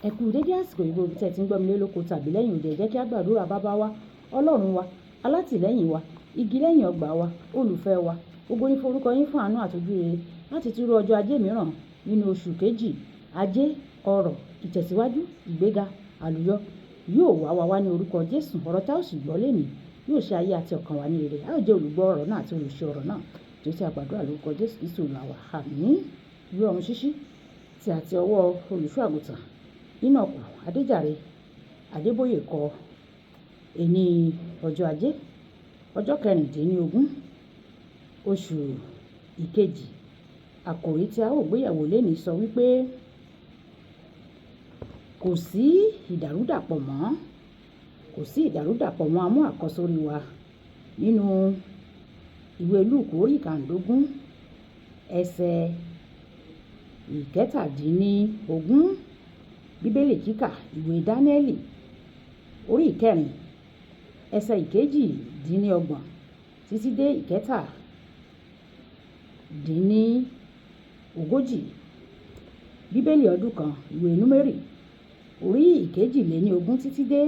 Ẹ kú dédé àsìkò yìí gbogbo tí ẹ ti ń gbọ́ mi lé lóko tàbí lẹ́yìn òde. Ẹ jẹ́ kí a gbàdúrà. Bàbá wa, Ọlọ́run wa, alátìlẹ́yìn wa, igi lẹ́yìn ọgbà wa, olùfẹ́ wa. Ògo ni forúkọ yín fún àánú àti ojú rere láti tún rí ọjọ́ ajé mìíràn nínú oṣù kejì. Ajé, ọrọ̀, ìtẹ̀síwájú, ìgbéga, àlùyọ yóò wá wá wá ní orúkọ Jésù. Ọ̀rọ̀ tá ó sì gbọ́ lénìí yóò ṣe ayé àti ọkàn wa ní rere. A ó jẹ́ olùgbọ́ ọ̀rọ̀ náà àti olùṣe ọ̀rọ̀ náà. Tí ó ti àgbàdúrà lórúkọ Jésù Kristi Olúwa wa. Àmín. Ìwé ọ̀run ṣíṣí tí àti ọwọ́ olùṣọ́ àgùntàn Enoch Adéjàre Adébóyè kọ ení ọjọ́ ajé, ọjọ́ 16, oṣù ìkejì. Àkòrí tí a ó gbéyẹ̀wò lénìí sọ wípé kò sí ìdàrúdàpọ̀ mọ́, kò sí ìdàrúdàpọ̀ mọ́. Amú àkọ́sórí wa nínú ìwé Lúùkù orí 15, ẹsẹ̀ 17. Bíbélì kíkà, ìwé Dáníẹ́lì orí 4, ẹsẹ̀ 28 títí dé 37. Bíbélì ọdún kan, ìwé Númérì orí 22 títí dé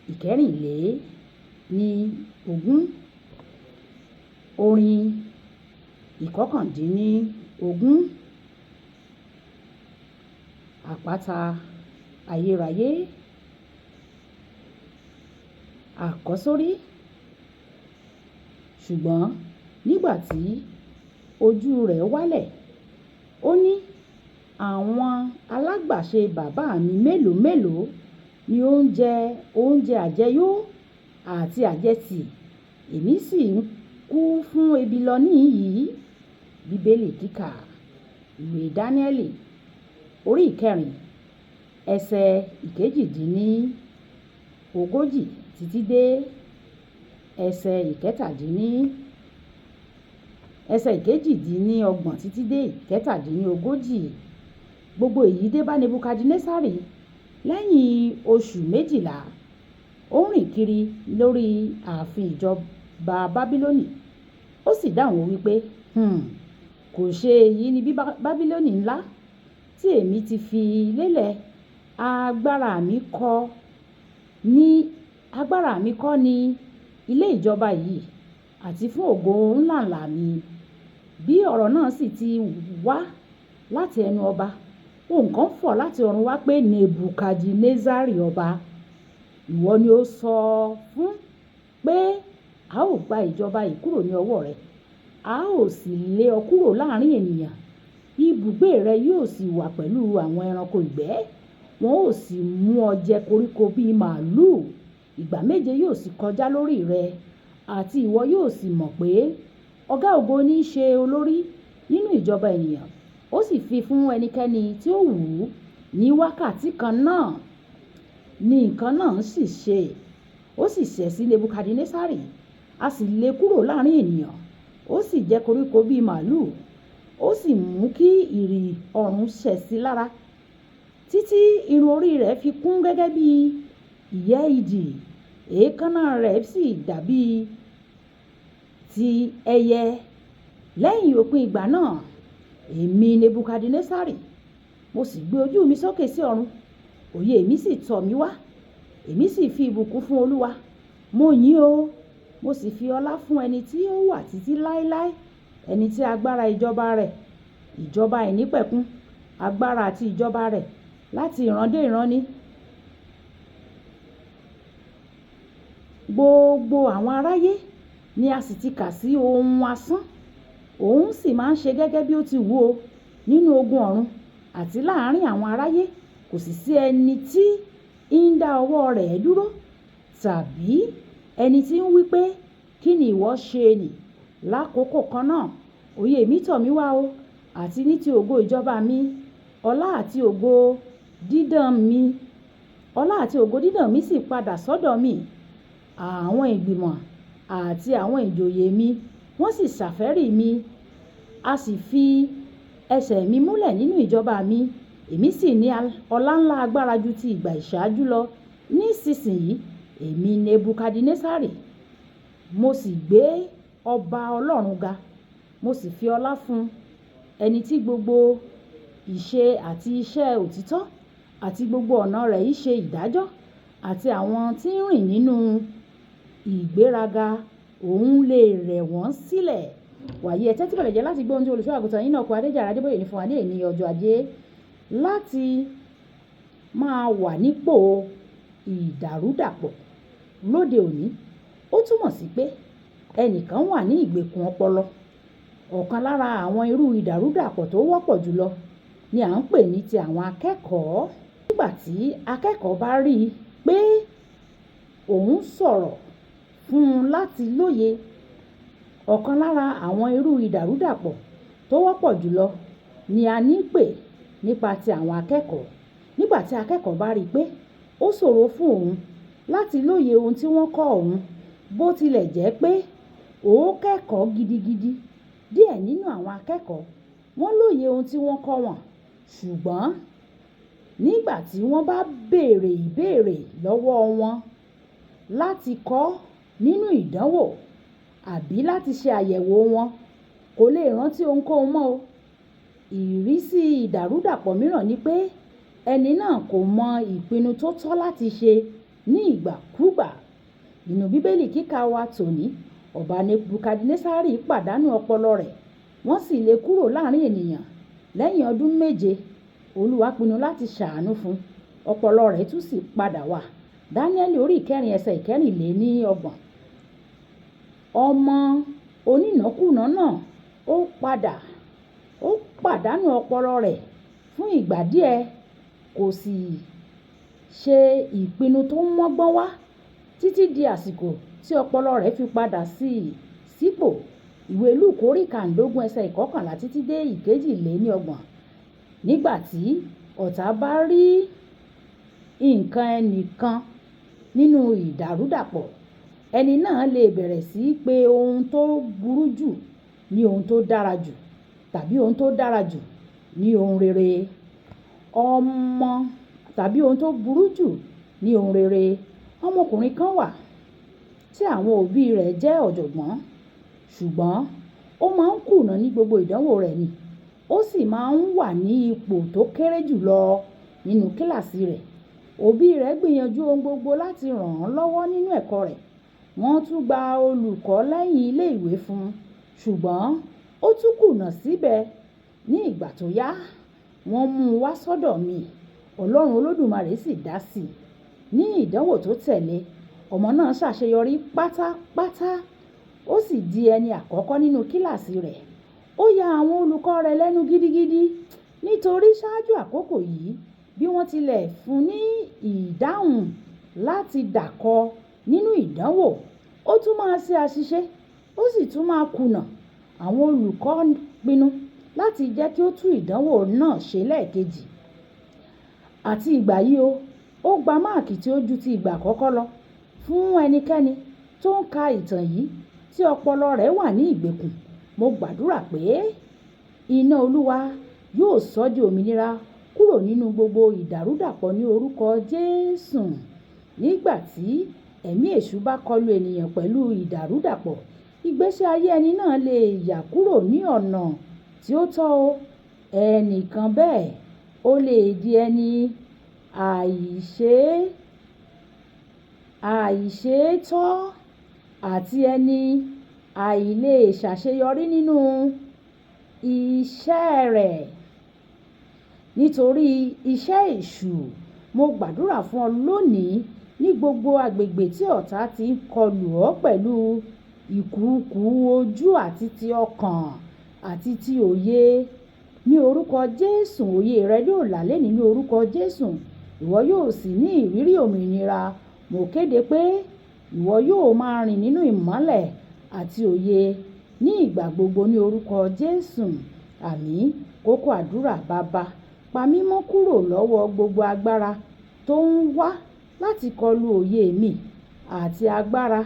24. Orin 19, àpáta ayérayé. Àkọ́sórí. Ṣùgbọ́n nígbà tí ojú rẹ̀ wálẹ̀, ó ní, àwọn alágbàṣe bàbá mi mélòó mélòó ni ó ń jẹ oúnjẹ àjẹyó àti àjẹtì, èmi sì ń kú fún ebi lọ níhìn-ín. Bíbélì kíkà, ìwé Dáníẹ́lì orí 4, ẹsẹ̀ 38 títí dé ẹsẹ̀ 28 títí dé 37. Gbogbo èyí dé bá Nebukadnesari lẹ́yìn oṣù 12. Ó ń rìn kiri lórí ààfin ìjọba Bábílónì. Ó sì dáhùn wípé, kò ṣe èyí ní bí Bábílónì ńlá tí èmi ti fi lélẹ̀. Agbára mi kọ́ ní ilé ìjọba yìí àti fún ògo ńláǹlà mi. Bí ọ̀rọ̀ náà sì ti wá láti ẹnu ọba, ohùn kan fọ̀ láti ọ̀run wá pé, Nebukadnesari ọba, ìwọ ni ó sọ fún pé a ó gba ìjọba yìí kúrò ní ọwọ́ rẹ, a ó sì lé ọ kúrò láàrin ènìyàn. Ibùgbé rẹ yóò sì wà pẹ̀lú àwọn ẹranko ìgbẹ́, wọn ó sì mú ọ jẹ koríko bí màlúù. Ìgbà méje yóò sì kọjá lórí rẹ, àti ìwọ yóò sì mọ̀ pé ọ̀gá ògo ní í ṣe olórí nínú ìjọba ènìyàn. Ó sì fi fún ẹnikẹ́ni tí ó wù ú ní wákàtí kan náà ní nǹkan náà sì ṣe. Ó sì ṣẹ̀ sí Nebukadnesari, a sì lé kúrò láàrin ènìyàn. Ó sì jẹ koríko bí màlúù. Ó sì mú kí ìrì ọ̀run ṣẹ̀ sí lára, títí irun orí rẹ̀ fi kún gẹ́gẹ́ bí ìyẹ́ idì, èékánná rẹ̀ sì dàbí ti ẹyẹ. Lẹ́yìn òpin ìgbà náà, èmi Nebukadnesari, mo sì gbé ojú mi sókè sí ọ̀run, òye mi sì tọ̀ mí wá. Èmi sì fi ìbùkún fún Olúwa, mo yìn ó, mo sì fi ọlá fún ẹni tí ó wà títí láéláé, ẹni tí agbára ìjọba rẹ̀, ìjọba àìnípẹ̀kun, agbára àti ìjọba rẹ̀ láti ìran dé ìran ni. Gbogbo àwọn aráyé ni a sì ti kà sí ohun asán. Òun sì máa ń ṣe gẹ́gẹ́ bí ó ti wù ó nínú ogun ọ̀run àti láàrin àwọn aráyé. Kò sì sí ẹni tí ń dá ọwọ́ rẹ̀ dúró, tàbí ẹni tí ń wí pé, kí ni ìwọ ṣe nì? Lákòókò kan náà, òye mi tọ̀ mí wá o, àti ní ti ògo ìjọba mi, ọlá àti ògo dídán mi, ọlá àti ògo dídán mi sì padà sọ́dọ̀ mi. Àwọn ìgbìmọ̀ àti àwọn ìjòyè mi wọ́n sì ṣàfẹ́rí mi, a sì fi ẹsẹ̀ mi múlẹ̀ nínú ìjọba mi. Èmi sì ní ọlá ńlá agbára ju ti ìgbà ìṣáájú lọ. Nísinsìnyí, èmi Nebukadnesari, mo sì gbé ọba Ọlọ́run ga, mo sì fi ọlá fún ẹni tí gbogbo ìṣe àti iṣẹ́ òtítọ́ àti gbogbo ọ̀nà rẹ̀ í ṣe ìdájọ́, àti àwọn tí ń rìn nínú ìgbéraga, òun lè rẹ̀ wọ́n sílẹ̀. Wàyí, ẹ tẹ́tí bẹ̀lẹ̀ jẹ́ láti gbọ́ ohun tí olùṣọ́ àgùntàn yín náà kọ Adéjàre Adébóyè ní fún wa ní èní ọjọ́ ajé láti máa wà nípò ìdàrúdàpọ̀ lóde òní. Ó túmọ̀ sí pé ẹnìkan wà ní ìgbèkùn ọpọlọ. Ọ̀kan lára àwọn irú ìdàrúdàpọ̀ tó wọ́pọ̀ jùlọ ni à ń pè ní ti àwọn akẹ́kọ̀ọ́. Nígbà tí akẹ́kọ̀ọ́ bá rí i pé òun ṣòro fún un láti lóye. Ọ̀kan lára àwọn irú ìdàrúdàpọ̀ tó wọ́pọ̀ jùlọ ni a ní pè nípa ti àwọn akẹ́kọ̀ọ́. Nígbà tí akẹ́kọ̀ọ́ bá rí i pé ó ṣòro fún òun láti lóye ohun tí wọ́n kọ́ òun, bó tilẹ̀ jẹ́ pé ó kẹ́kọ̀ọ́ gidigidi. Díẹ̀ nínú àwọn akẹ́kọ̀ọ́ wọ́n lóye ohun tí wọ́n kọ́ wọn, ṣùgbọ́n nígbà tí wọ́n bá béèrè ìbéèrè lọ́wọ́ wọn láti kọ́ nínú ìdánwò àbí láti ṣe àyẹ̀wò wọn, kò lè rántí ohunkóhun mọ́ o. Ìrísí ìdàrúdàpọ̀ mìíràn ni pé ẹni náà kò mọ ìpinnu tó tọ́ láti ṣe ní ìgbàkúgbà. Nínú Bíbélì kíkà wa tòní, ọba Nebukadnesari pàdánù ọpọlọ rẹ̀, wọ́n sì lé e kúrò láàrin ènìyàn. Lẹ́yìn ọdún 7, Olúwa pinnu láti ṣàánú fún un, ọpọlọ rẹ̀ tún sì padà wá. Daniẹli orí 4 ẹsẹ̀ 34. Ọmọ onínàkúnà náà ó pàdánù ọpọlọ rẹ̀ fún ìgbà díẹ̀, kò sì ṣe ìpinnu tó mọ́gbọ́n wá títí di àsìkò tí ọpọlọ rẹ̀ fi padà sípò. Ìwé Lúùkù orí 15 ẹsẹ̀ 11 títí dé 32. Nígbà tí ọ̀tá bá rí nǹkan ẹnìkan nínú ìdàrúdàpọ̀, ẹni náà lè bẹ̀rẹ̀ sí í pe ohun tó burú jù ní ohun tó dára jù tàbí ohun tó dára jù ní ohun rere. Ọmọ tàbí ohun tó burú jù ní ohun rere. Ọmọkùnrin kan wà tí àwọn òbí rẹ̀ jẹ́ ọ̀jọ̀gbọ́n, ṣùgbọ́n ó máa ń kùnà ní gbogbo ìdánwò rẹ̀ ni. Ó sì máa ń wà ní ipò tó kéré jùlọ nínú kíláàsì rẹ̀. Òbí rẹ̀ gbìyànjú ohun gbogbo láti ràn án lọ́wọ́ nínú ẹ̀kọ́ rẹ̀. Wọ́n tún gba olùkọ́ lẹ́yìn ilé ìwé fún un, ṣùgbọ́n ó tún kùnà síbẹ̀. Ní ìgbà tó yá, wọ́n mú un wá sọ́dọ̀ mi. Ọlọ́run Olódùmarè sì dá sí i. Ní ìdánwò tó tẹ̀lé, ọmọ náà ṣàṣeyọrí pátápátá, ó sì di ẹni àkọ́kọ́ nínú kíláàsì rẹ̀. Ó ya àwọn olùkọ́ rẹ̀ lẹ́nu gidigidi nítorí ṣáájú àkókò yìí, bí wọ́n tilẹ̀ fún ní ìdáhùn láti dàkọ nínú ìdánwò, ó tún máa ṣe àṣìṣe, ó sì tún máa kùnà. Àwọn olùkọ́ pinnu láti jẹ́ kí ó tún ìdánwò náà ṣe lẹ́ẹ̀kejì. Àti ìgbà yìí ó gba máàkì tí ó ju ti ìgbà àkọ́kọ́ lọ. Fún ẹnikẹ́ni tó ń ka ìtàn yìí tí ọpọlọ rẹ̀ wà ní ìgbèkùn, mo gbàdúrà pé iná Olúwa yóò sọ di òmìnira kúrò nínú gbogbo ìdàrúdàpọ̀ ní orúkọ Jésù. Nígbà tí ẹ̀mí èṣù bá kọlu ènìyàn pẹ̀lú ìdàrúdàpọ̀, ìgbésí ayé ẹni náà lè yà kúrò ní ọ̀nà tí ó tọ́ o. Ẹnìkan bẹ́ẹ̀ ó lè di ẹni àìṣèétọ́ àti ẹni àìlèṣàṣeyọrí nínú iṣẹ́ rẹ̀. Nítorí iṣẹ́ èṣù, mo gbàdúrà fún ọ lónìí ní gbogbo agbègbè tí ọ̀tá ti ń kọlù ọ́ pẹ̀lú ìkùukùu ojú àti ti ọkàn àti ti òye. Ní orúkọ Jésù, òye rẹ yóò là lénìí ní orúkọ Jésù. Ìwọ yóò sì ní ìrírí òmìnira. Mo kéde pé ìwọ yóò máa rìn nínú ìmọ́lẹ̀ àti òye ní ìgbà gbogbo ní orúkọ Jésù. Àmín. Kókó àdúrà. Baba, pa mí mọ́ kúrò lọ́wọ́ gbogbo agbára tó ń wá láti kọlu òye mi àti agbára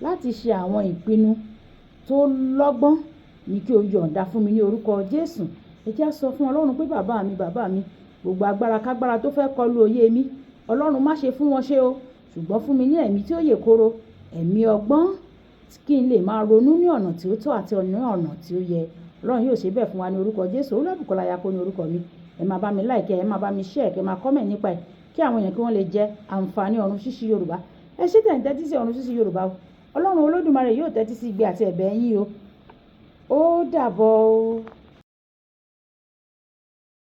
láti ṣe àwọn ìpinnu tó lọ́gbọ́n ní kí o yọ̀ǹda fún mi ní orúkọ Jésù. Ẹ jẹ́ á sọ fún Ọlọ́run pé bàbá mi, bàbá mi, gbogbo agbára kágbára tó fẹ́ kọlu òye mi, Ọlọ́run má ṣe fún wọn ṣe o, ṣùgbọ́n fún mi ní ẹ̀mí tí ó yè koro, ẹ̀mí ọgbọ́n kí n lè máa ronú ní ọ̀nà tí ó tọ́ àti ní ọ̀nà tí ó yẹ. Ọlọ́run yóò ṣe bẹ́ẹ̀ fún wa ní orúkọ Jésù. Olúwabùkọ́lá Ayako ní orúkọ mi. Ẹ máa bá mi like, ẹ máa bá mi share, kẹ́ máa comment nípa ẹ̀, kí àwọn èèyàn kí wọ́n lè jẹ àǹfààní Ọ̀run Ṣíṣí Yorùbá. Ẹ ṣé tẹ̀ ń tẹ́tí sí Ọ̀run Ṣíṣí Yorùbá o. Ọlọ́run Olódùmarè yóò tẹ́tí sí igbe àti ẹ̀bẹ̀ yín o. Ó dàbọ̀ o.